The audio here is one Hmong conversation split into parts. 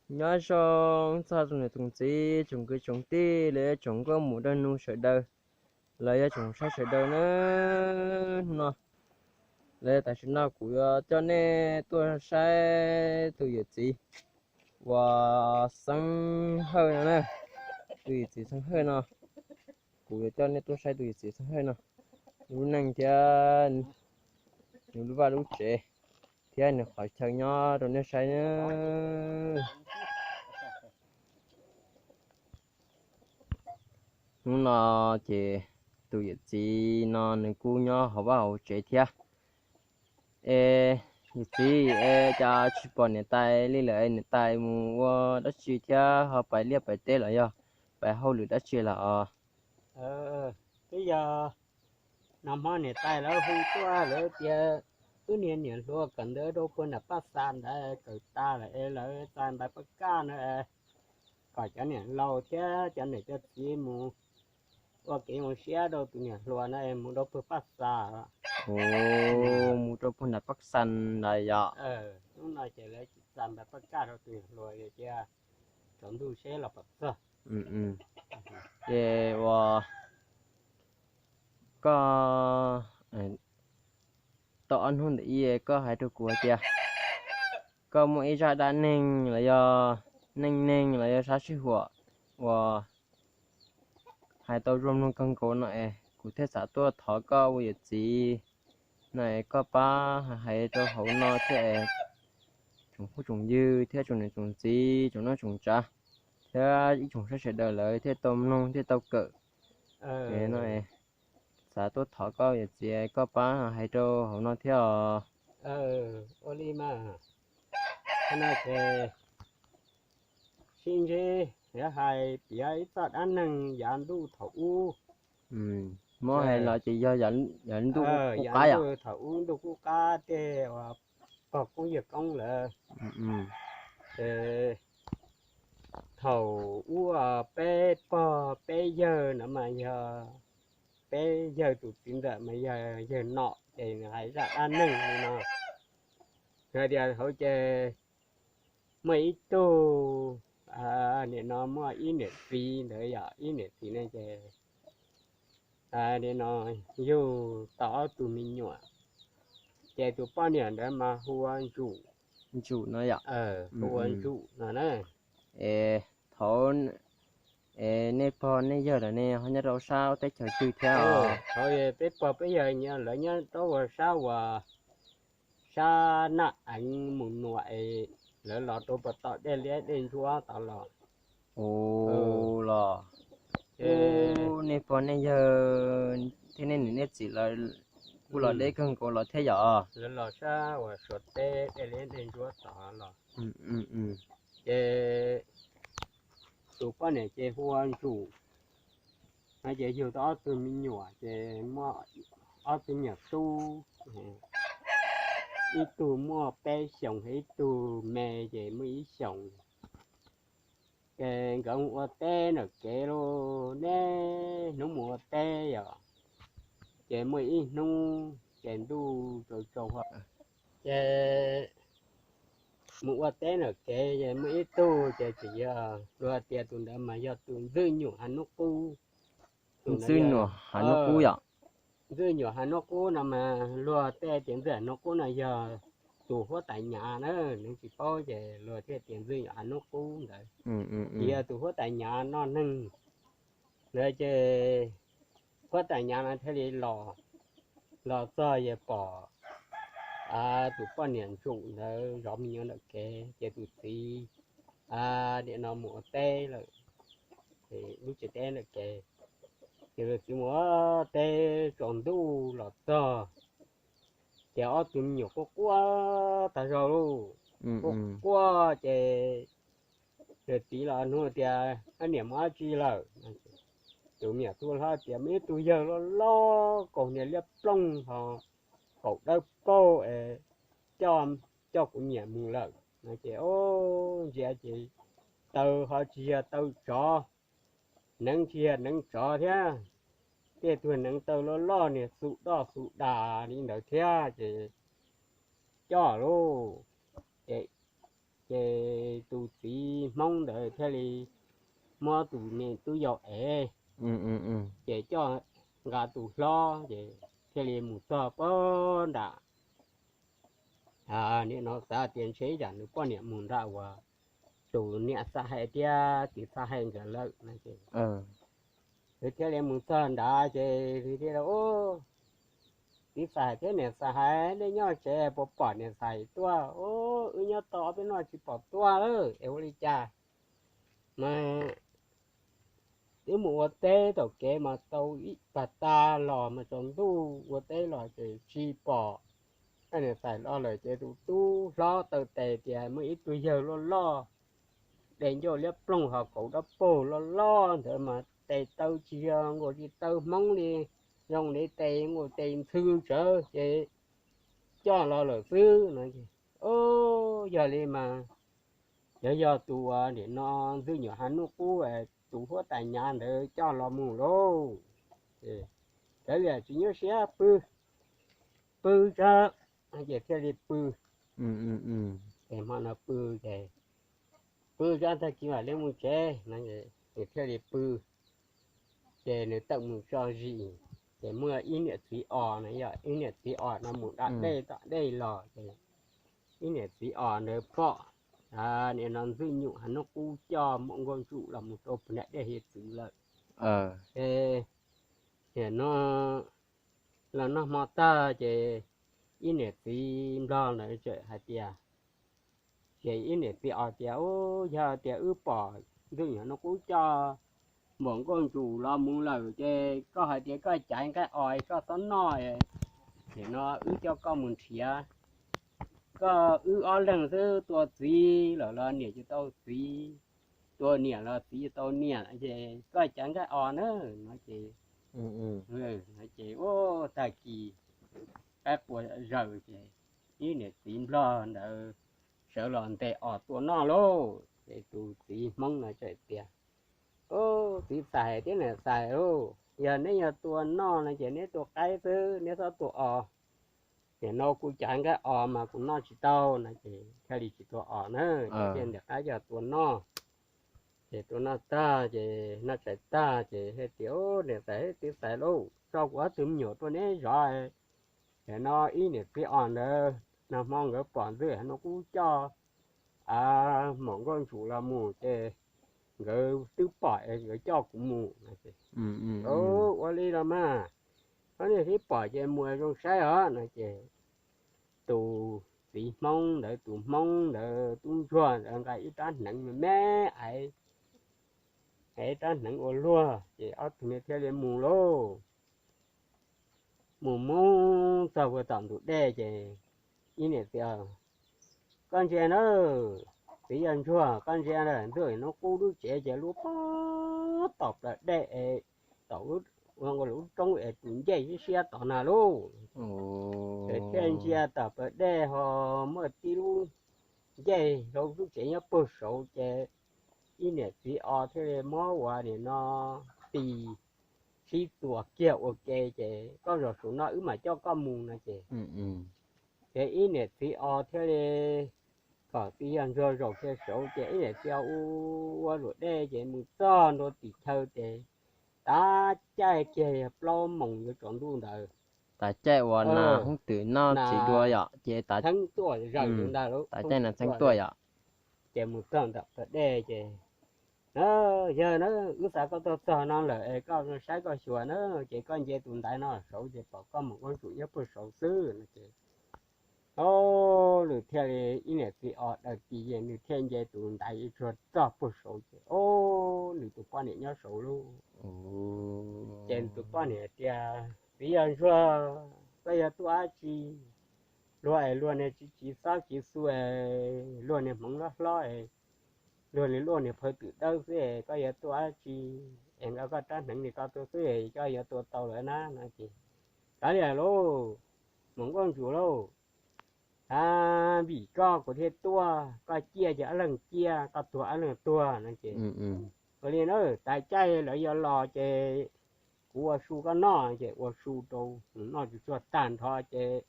Nyob zoo txog tsoom niam tsoom txiv, tsoom kwv tsoom tij, los yog tsoom nkauj muam nraug nus sawv daws, los yog tsoom saib sawv daws na. Hnub no los yog tam sim no kuv yuav coj nej tuaj saib tus yawm txiv uas Xeeb Hawj no na. Tus yawm txiv Xeeb Hawj no, kuv yuav coj nej tuaj saib tus yawm txiv Xeeb Hawj no, nws lub neej thiab nws lub vaj lub tsev thiab nws qhov chaw nyob rau nej saib na. Hnub no ces tus yawm txiv no nws kuj nyob hauv vaj hauv tsev thiab. Es yawm txiv, es cas tsis pom niam tais li lawm, niam tais mus ua dab tsi thiab ho pais liaj pais teb los yog pais hauj lwm dab tsi lawm os? Twb yog nag hmo niam tais lawv hu tuaj, lawv tias wb niag niam hluas kawm ntawv rau puag nram Paj Xas ntawd kawm tas lawm es lawv txais ntais paj kaj na, kom cov niam laus thiab cov niam cov txiv mus ua kev zoo siab rau tus niam hluas no es mus rau puag Paj Xas. Mus rau puag nram Paj Xas ntawd yom? Hnub no ces lawv txais ntais paj kaj rau tus niam hluas, cia tsaus ntuj seb los pom txog. Ces uas koj tau ob hnub ntawm ib koj hais rau kuv hais tias koj muaj ib zaj dab neeg los yog neej neeg los yog sab sij huam uas hais tau zoo mloog kawg nkaus no es kuv thiaj xav tuaj thov koj ua yawm txiv no es koj pab hais rau hauv no thiab es tsoom phooj tsoom ywg thiab tsoom niam tsoom txiv, tsoom noj tsoom tsav thiab ib tsoom saib sawv daws lawv thiaj tau mloog thiaj tau kawm. No xav tuaj thov koj yawm txiv koj pab hais rau hauv no thiab os. Ua li mas, no ces sib ntsib, hais piav ib txoj dab neeg yav ntuj thaum ub. Muab hais los ces yog yav ntuj qub qab yom? Thaum ub ntuj qub qab tej uas pog koob yawg koob lawm, ces thaum ub peb pog peb yawg no mas yog peb yawg tus txiv ntxawm mas yog yawg nom ces nws hais zaj dab neeg li no. Hais tias hauv ces muaj ib tug, nim no muaj ib niam txiv ntawd yom, ib niam txiv ne ces nim no yug tau ob tug me nyuam, ces tus poj niam ntawd mas hu ua Ntsum. Ntsum no yom? Hu ua Ntsum no na. Es thaum es nej pog nej yawg lawm ne ho nyob rau sab teb chaws twg thiab? Thaum peb pog peb yawg lawv nyob rau ua sab uas sab Naj Eev mus nuam es lawv los rau puag tom dej liab dej ntsuab tod los. Ua los nej pog nej yawg thiab nej niam nej txiv lawv kuj los deb kawg nkaus los thiab yom? Lawv los sab uas Suav teb dej liab dej ntsuab tod los. Ces tus poj niam ces hu ua Ntsum, no ces yug tau ob tug me nyuam ces muaj ob tug me nyuam tub, ib tug muaj peb xyoos, ib tug me ces muaj ib xyoos. Ces nkawd mus ua teb ntawm kev lauj, niaj hnub mus ua teb yom. Ces muaj ib hnub ces ntuj tsaus tsaus, ces mus ua teb ntawm kev ces muaj ib tug ces tseem yog luag tias tus ntawd mas yog tus Ntxwg Nyuam Hav Hnub Qub. Tus Ntxwg Nyuam Hav Hnub Qub yom? Ntxwg Nyuam Hav Hnub Qub no mas luag tej tias Ntxwg Hav Hnub Qub no yog tus huab tais Nyav na, nws tsis paub ces luag thiaj tias Ntxwg Nyuam Hav Hnub Qub ntawd. Ces yog tus huab tais Nyav noj neeg ntawd ces huab tais Nyav no thiaj li los, los txog ces pom tus poj niam Ntsum ntawd zov me nyuam ntawm kev ces tus txiv nim no mus ua teb lawm, lub tsev teb ntawm kev. Ces tus txiv mus ua teb tsaus ntuj los txog ces ob tug me nyuam quaj quaj tag zog lauj. Quaj quaj ces tus txiv los nug tias, Koj niam mus dab tsi lawm? Tus me nyuam tub hlob tias, Muaj ib tug yawg loj loj kaus hniav liab ploog ho kaum dawb paug es coj, coj kuv niam mus lawm no ces, o, ntsia ces taw ho tsis yog taw tsov, neev tsis yog neev tsov thiab, tej tug neev taw loj loj niag xu doj xu das li ntawd thiab ces coj lauj. Ces Ces tus txiv Hmoob ntawd thiaj li muab tus me tub yau ev, ces coj nqa tus hlob ces thiaj li mus txog puag nram, nim no xav tias ntshe ib tsam nws poj niam mus nram uas tus niam Xaj Hais thiab txiv Xaj Hais nkawd lawm no ces nws thiaj li mus txog nrad ces nws thiaj li, Txiv Xaj Hais thiab niam Xaj Hais, nej nyob tsev puas pom niam Xaj Hais tuaj? Ub, wb nyob tau ob peb hnub tsis pom tuaj lawm es ua li cas? Mas twb mus ua teb tom kev mas tau ib pag tag los mas tsaus ntuj ua teb los ces tsis pom niam Xaj Hais los lawm. Ces tus tub hlob taw tes tias muaj ib tug yawg loj loj, de ncauj liab ploog ho kauv dawb paug loj loj ntawd mas tes taw tsis yog nkaus li taw Hmoob li, zoo li tes nkaus tes ntxhw tsawv ces coj los lawm xwb no. Ub, yog li mas yog, yog tus uas nim no Ntxwg Nyuam Hav Nub Qub tus huab tais Nyav ntawd coj los mus lauj. Cov li tsis nyuaj siab, pw, pw tso. Ces thiaj li pw. Ces hmo no pw ces pw tso, tag kis mam li mus tsev no, nws thiaj li pw. Ces nws tawm mus tso zis, ces muaj ib niam txiv os no, yog ib niam txiv os no mus da dej tom dej los ces ib niam txiv os ntawd pom nim no Ntxwg Nyuam Hav Nub Qub coj Muam Nkauj Ntsum los mus rau puag nram dej hiav txwv lawm. Ces nim no los noj hmo tag ces ib niam txiv nplog ntawd txawm hais tias, ces ib niam txiv os tias, Ub, yog tias wb pom Ntxwg Nyuam Hav Nub Qub coj Muam Nkauj Ntsum los mus lawm ces koj hais tias koj caiv nqaij os koj txhob noj, nim no wb coj koj mus nrhiav. Koj wb ob leeg xwb tua txiv lawm los niam tsis tau txiv, tua niam los txiv tsis tau niam, ces koj caiv nqaij os na no ces, ces ub, tag kis qaib qua zawm ces ib niam txiv nplog ntawd sawv los ntes os tua noj lauj. Ces tus txiv Hmoob no txawm tias, Ub, txiv Xaj Hais thiab niam Xaj Hais lauj, yog neb yog tua noj no ces neb tua qaib xwb, neb txhob tua os. Nim no kuv caiv nqaij os mas kuv noj tsis tau no ces thiaj li tsis tua os na, ces thiaj ntes qaib coj tua noj. Ces tua noj tag ces noj tshais tag ces thiaj tias, Ub, niam Xaj Hais thiab txiv Xaj Hais lauj, tso kuv ob tug me nyuam rau neb zov, nim no ib niam txiv os ntawd nag hmo nkawd pom Ntxwg Hav Nub Qub coj Muam Nkauj Ntsum los mus ces nkawd twb pom es nkawd coj kuv mus no ces, Ub, ua li los mas, koj niam twb pom ces mus zoo saib os no ces tus txiv Hmoob ntawd, tus Hmoob ntawd tub ntsuag ntawd nqa ib rab hneev me me, ib rab hneev ua luag ces ob tug me thiaj li mus lauj. Mus mus txog puag tom ntug dej ces ib niam txiv, Koj ntsia na, txiv yawg ntsuag, koj ntsia na, Ntxwg Hav Nub Qub lub tsev ces lub pob tom plawv dej es, tom lub roob es tus ncej siab siab tod na lauj. Ces thiaj ntsia tom plawv dej ho muaj tib lub ncej hauv lub tsev nyob puag saud ces ib niam txiv os thiaj li muab ua nim no tis sib txuas kiag ua ke ces koj zov saum no wb mam coj koj mus no ces, ces ib niam txiv os thiaj li kom txiv yawg ntsuag zaum kiag saud ces ib niam txiv os ua luam dej ces mus txog ntua tim chaw ces tav caij kiag yog plaub moos yuav tsaus ntuj ntawd. Tav caij uas nas hoob twm noj txiv dua yom, ces tav caij nas txheeb tuaj yom. Ces mus txog ntawm plawv dej ces, Yawg na, wb xav koj tuaj txog no lawm es koj saib koj xyuas na, ces koj nce tus ntaiv no saud ces pom koj Muam Nkauj Ntsum nyob puag saud xwb no ces, o, nws thiaj li, ib niam txiv os daws tis ces nws thiaj nce tus ntaiv tsuag txog puag saud ces, o, nws tus poj niam nyob saud lauj. Ces nws tus poj niam tias, Txiv yawg ntsuag, koj yog tuaj dab tsi? Luag es luag niag tsis tsis xob tsis xu, luag niag hmoov hlob hlob, luag niag luaj niag phawj twm dawb xwb, koj yuav tuaj dab tsi? Es nqa koj rab hneev li koj tuaj xwb, koj yuav tua tau lawm na no ces, Kav liam lauj, Muam Nkauj Ntsum lauj, a, vim koj kuv thiaj tuaj, koj ciaj ces ob leeg ciaj, koj tuag ob leeg tuag no ces, ua li na, tav caij lawv yuav los ces kuv ua su koj noj ces ua su rau nws noj tsuag tsuag tag nrho ces,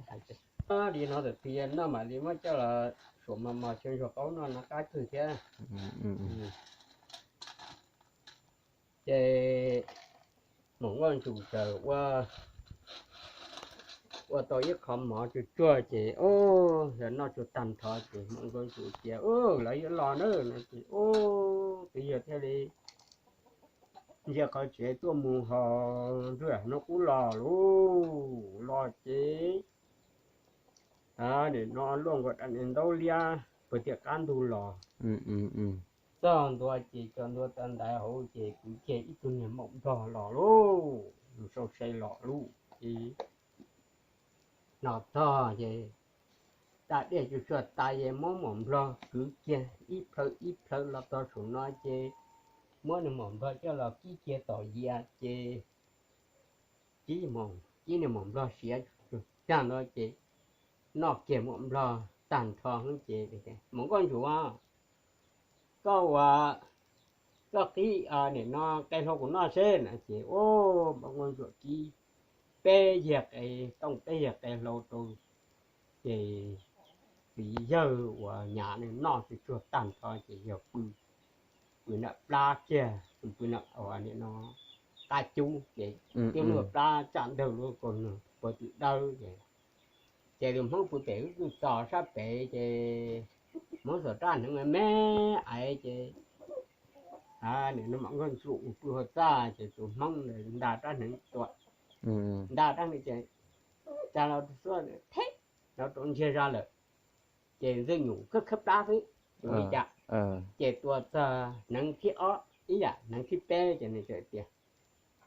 hais Li no tawm twg noj mam li muab coj los suam mos mos xyaw ntsuag qaub noj no qab kawg thiab. Ces Muam Nkauj Ntsum txawm ua tau ib qho mov tsuag tsuag ces, o, yog noj tsuag tag nrho ces Muam Nkauj Ntsum tias, Lawv yuav los na, no ces, o, twb yog thiaj li ntsia qhov tsev tuaj mus ho nruj hnub qub los lauj, los ces nim no luaj nkaus dab ntawm ntaub liab puag tim qab ntug los. Txog ntua ces tso ntua taw ntaiv hauv ces kwv kiag ib tug niag maum nplog los lauj, sau se los lauj ces, no txog ces da dej tsuag tsuag tas ces muab maum nplog kwv kiag ib plhaw ib plhaw los txog saum no ces muab nws maum nplog coj los kib kiag tom yias ces kib, kib nws maum nplog siav tag no ces noj kiag maum nplog tag nrho ces, Muam Nkauj Ntsum, koj ua, koj kib nim no qe hlau kuv noj seb, no ces, o, Muam Nkauj Ntsum kib peb yag qe, tooj peb yag qe hlau rau ces txiv yawg uas Nyav nws noj tsuag tsuag tag nrho ces yawg pw, pw nram plab kiag, pw nram ua nim no qab cub ces tib luag plab tsaj ntawg lub kaus nws puag tim dawb ces, ces tus Hmoob pw pem lub kwj txos sab pem ces Hmoob xuas rab hneev me me aiv ces, nim no Muam Nkauj Ntsum pw hauv txaj ces tus Hmoob nta rab hneev tua, nta rab hneev ces tsa los xub theb los rau ntsiag zog lawm ces Ntxwg Nyum khawb khawb plab xwb, ua li cas ces tua txog hneev thib ob ib yam hneev thib peb ces nws txawm tias,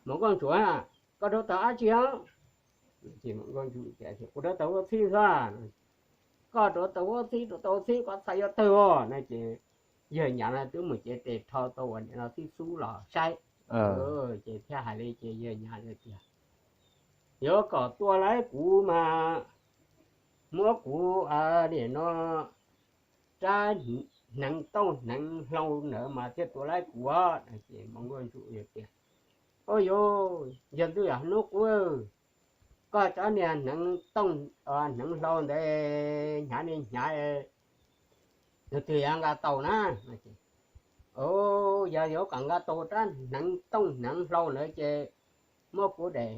Muam Nkauj Ntsum, koj rauv taws dab tsi os? Kuv rauv taws ua txhib xwb. Koj rauv taws ua txhib, rauv taws ua txhib koj txhais yuav tawg os, no ces yawg Nyav no twb mus cev tes rho tau uas nim no txhib xub los saib ces thiaj hais li ces yawg Nyav tias, yuav kom tua laib kuv mas muab kuv nim no rab hneev tooj hneev hlau ntawd mas thiaj tua laib kuv os. Ces Muam Nkauj Ntsum tias, o yog, yog ntuj yog hnub qub, koj rab niag hneev tooj hneev hlau ntawd hnyav li hnyav, yog twg yuav nqa tau na? Yog yuav kom nqa tau rab hneev tooj hneev hlau ntawd ces muab kuv daim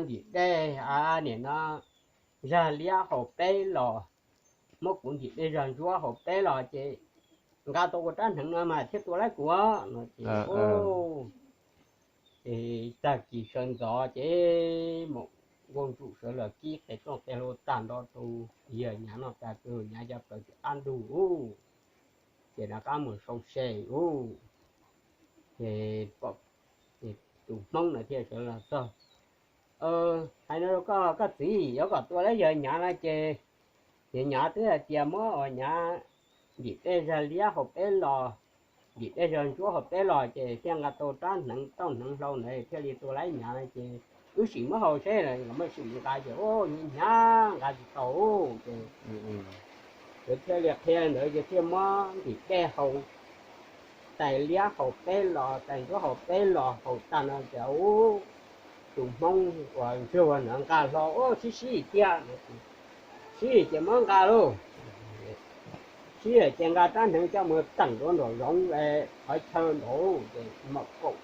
ntim dej nim no zag liab haus peb los, muab kuv ntim dej zag ntsuab haus peb los ces nqa tau ua rab hneev no mas thiaj tua laib kuv no ces, ces tag kis sawv ntxov ces Muam Nkauj Ntsum sawv los kib qe tooj qe hlau tag nrho rau yawg Nyav noj tas, yawg Nyav cov plaws tim qab ntug ub, ces rov qab mus sau se ub, ces tus Hmoob no thiaj sawv los txog, hais no rau koj, koj txiv, yuav kom tua laib yawg Nyav no ces yawg Nyav twb hais tias muab ua Nyav ntim dej zag liab haus peb los, ntim dej zag ntsuab haus peb los ces thiaj nqa tau rab hneev tooj hneev hlau ntawd thiaj li tua laib Nyav no ces wb sim muab haus seb los muaj sim nqa ces ua Nyav nqa tsis tau ces, ces thiaj li qhia ntawd ces thiaj muab ntim dej haus, tais liab haus peb los, tais ntsuab haus peb los, haus tag no ces ub, tus Hmoob uas ntsuag ua ntawd nqa hlo ua sib sib tiag, sib ces muab nqa lauj, sib ces nqa rab hneev coj mus teem rau nraum zoov qhov chaw nraud ces mam kaum,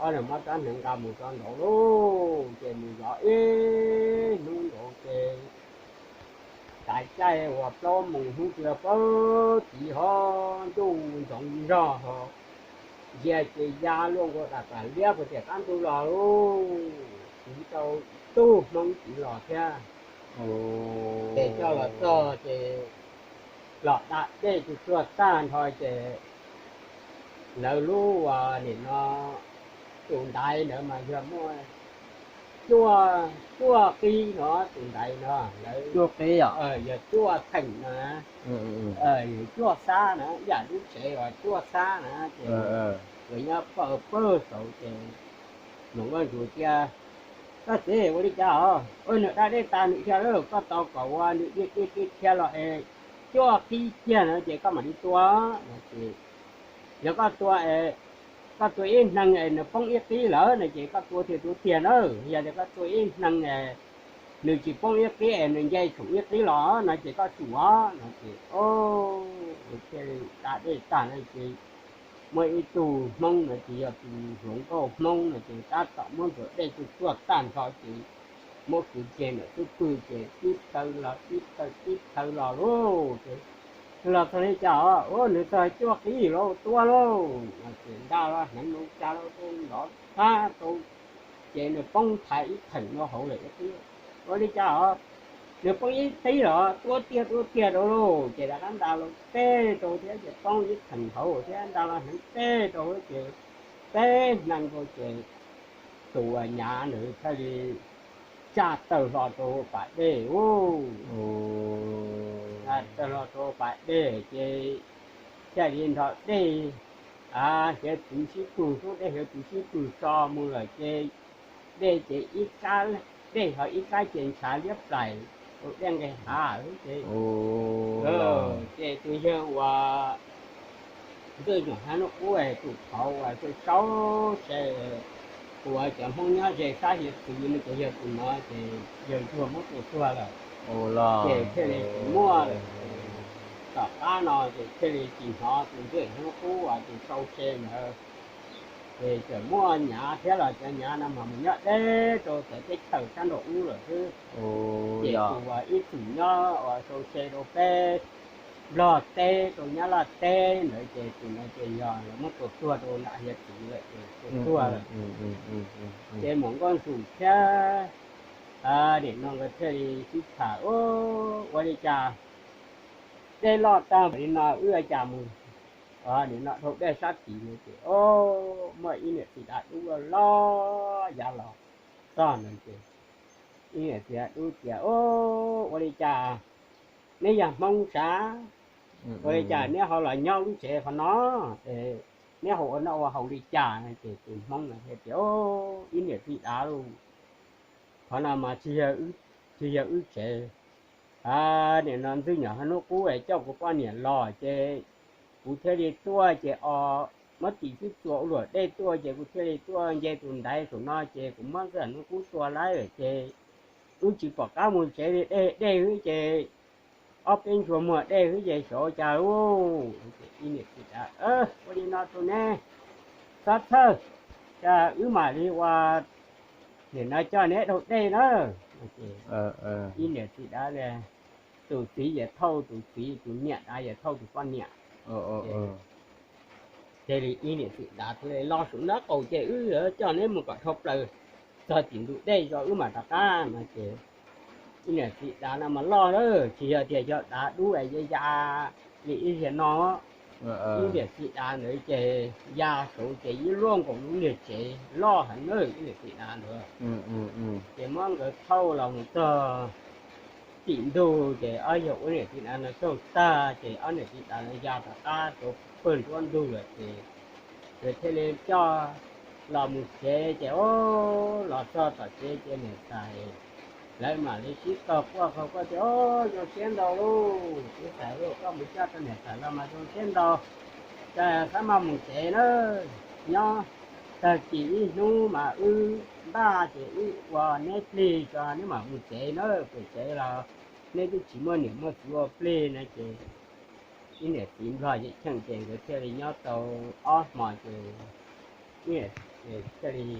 ob leeg muab rab hneev nqa mus rau nraud lauj, ces mus zov ib hnub nraud ces tav caij uas plaub moos hnub twg paub txiv ho ntuj ntxoov zog ho, ntsia ces ya luaj nkaus dam tas liab puag tim qab ntug los lauj, txiv tau tug Hmoob txiv los thiab. Ces coj los txog ces los da dej tsuag tsuag tag nrho ces lawv lub uas nim no tus ntaiv ntawd mas yog muaj cuaj, cuaj qib no, tus ntaiv no lawv, yog cuaj theem no, cuaj xab na, yam lub tsev uas cuaj xab na ces, nyob pawg pawg saud ces Muam Nkauj Ntsum tias, koj txiv ua li cas os? Ua nws da dej tas nws dhia lawm, koj tos kom ua nws dhia dhia dhia los es cuaj qib kiag no ces koj mam li tua no ces, yog koj tua, koj tua ib hneev es nws poob ib qib lawm no ces koj tua tiag tus tiag na, yog tias koj tua ib hneev es nws tsis poob ib qib es nws nce tsum ib qib los no ces koj tsum no ces, o, nws thiaj li da dej tag no ces muaj ib tug Hmoob no ces yog tus hluas nkauj Hmoob no ces tab tom muab ntxuav dej tuaj tuaj tag nrho ces muab kwv kiag ntawm xub pwg ces tib taw los tib taw tib taw los lauj ces los txog li cas os, ua nws txog cuaj qib lauj, tua lauj no ces nta los hneev rau cas los rau nrov thab rau ces nws poob thaiv ib theem rau hauv lawm ib qib. Ua li cas os, nws poob ib qib los tua tiag tua tiag rau lauj ces rov qab nta los teb rau thiab ces poob ib theem hauv thiab nta los hneev teb rau ces teb hneev rau ces tus nyav nws thiaj li tsa taw hlo rau pas dej ub, tsa taw hlo rau pas dej ces thiaj li nrog dej hiav txwv sib pwg, xub dej hiav txwv sib pwg so mus lawm ces dej ces ib kab, dej ho ib kab ces ntshav liab plaim rau dej nqes hav ces, ces tus yawg uas Ntxwj Nyuam Hab Hnub Qub tus qhauv uas sau se uas cov Hmoob nyob ze sab hiav txwv no ces yog tus no ces yawg ntsuag muab tua tuag lawm. Ces thiaj li tsis muaj lawm. Tom qab no ces thiaj li tsis hnov tus Ntxwj Nyuam Hab Hnub Qub uas tus sau se ntawd. Ces txawm muaj nyav thiab los cov nyav no mas mus nyob deb rau cov teb chaws sab nraum ub lawm xwb. Ces tus uas ib txwm nyob uas sau se rau peb Nplog teb rau Nyab Laj teb ntawd ces tus no ces yog lawv muab tua tuag rau nram hiav txwv lawm ces tua tuag lawm. Ces Muam Nkauj Ntsum thiab nim no nkawd thiaj li sib tham ua li cas dej loj tag npaum li no wb ua cas mus nim no dhau dej sab tid no ces muaj ib niam txiv dav dub loj loj yav los txog ntawd ces ib niam txiv dav dub tias, Ua li cas neb yog Hmoob sav? Ua li cas neb ho los nyob lub tsev qhov no? Neb ho ua noj ua haus li cas? Ces tus Hmoob no thiaj tias, Ib niam txiv dav lauj, qhov no mas tsis yog wb tsev. Nim no Ntxwj Nyuam Hab Hnub Qub coj kuv poj niam los ces kuv thiaj li tuaj ces o, muab tim xwb txuas ua luam dej tuaj ces kuv thiaj li tuaj nce tus ntaiv saum no ces kuv muab Ntxwj Nyuam Hab Hnub Qub tua laib lawm ces wb tsis pom qab mus tsev li, dej dej xwb ces ob peb ntsuag muag dej xwb ces xyov cas lauj. Ib niam txiv dav, Ua li no rau neb, txhob txhawj, wb mam li ua, nim no coj neb dhau dej na. Ib niam txiv dav, tus txiv yawm thauj tus txiv, tus niam dav yawm thauj tus poj niam. Thiaj li ib niam txiv dav thiaj li los saum nraub qaum ces wb coj neb mus kom dhau plaws txog tim ntug dej tso wb mam rov qab no ces ib niam txiv dav no mas loj lawm, tsis yog tias yog dav dub es ya ya li ib zaug no. Ib niam txiv dav ntawd ces ya saud ces ib luaj nkaus lub niag tsev loj heev na, ib niam txiv dav ntawd. Ces muab nkawd thauj los mus txog tim ntug ces ob yawg ua niam txiv dav no txog tag ces ob niam txiv dav no ya rov qab rau pawg nruab ntug lawm ces nkawd thiaj li coj los mus tsev ces o, los txog tom tsev ces niam tais lawv mam li sib tog quaj qhov quaj tias, Zoo siab ntau lauj, txiv tais lauj, koj mus coj tau niam tais los mas zoo siab ntau. Cas xab maj mus tsev na, nyob tag kis ib hnub mas wb npaj ces wb ua neb plig tso neb mam mus tsev na, pem tsev los neb twb tsis muaj niam muaj txiv ua plig na. Ces ib niam txiv nplog yeej cheem ces nkawd thiaj li nyob tau ob hmo ces thiaj li,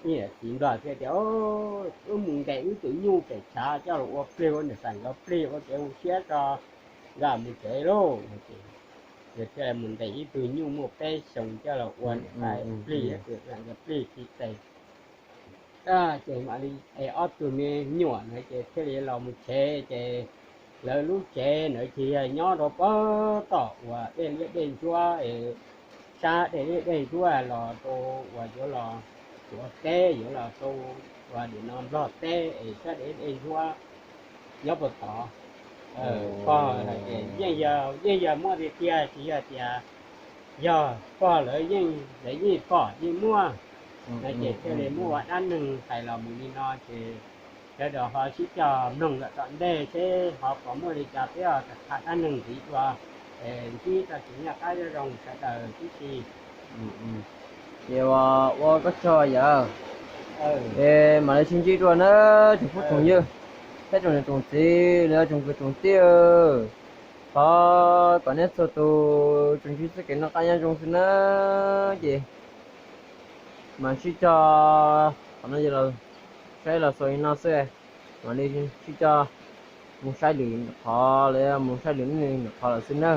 ib niam txiv nplog thiaj tias, Wb mus ntes wb tus nyuj pem tshav coj los ua plig ua niam tais nkawd plig ua kev zoo siab tso, nkawd mus tsev lauj. Ces nkawd thiaj mus ntes ib tug nyuj muaj peb xyoos coj los ua niam tais plig, nkawd plig tib tes. Ces mam li es ob tug me nyuam ntawd ces thiaj li los mus tsev ces lawv lub tsev ntawd ces yog nyob rau pem tom uas dej liab dej ntsuab es sab dej liab dej ntsuab los rau uas yuav los Suav teb, yuav los rau uas nim no Nplog teb es sab dej liab dej ntsuab nyob puag tod. Pog ces yeej yog, yeej yog muaj tiag tiag, tsis yog tias yog pog lawv yeej, lawv yeej pom yeej muaj no ces thiaj li muaj ua dab neeg hais los mus li no ces sawv daws ho sib cog mloog lawm tom ntej seb ho puas muaj li cas peb ho tham dab neeg ntxiv dua. Ntsib txoj kev noj qab nyob zoo sawv daws tib si. Ces ua koj tsaug yawg. Es mam li sib ntsib dua na tsoom phooj tsoom ywg, thiab tsoom niam tsoom txiv los yog tsoom kwv tsoom tij. Thov kom nej txhua tus tsuas ntsib txoj kev noj qab nyob zoo xwb na. Ces mam sib cog, qhov no yog los saib los xaus li no xwb, mam li sib cog mus saib lwm qhov los yog mus saib lwm qhov lawm xwb na.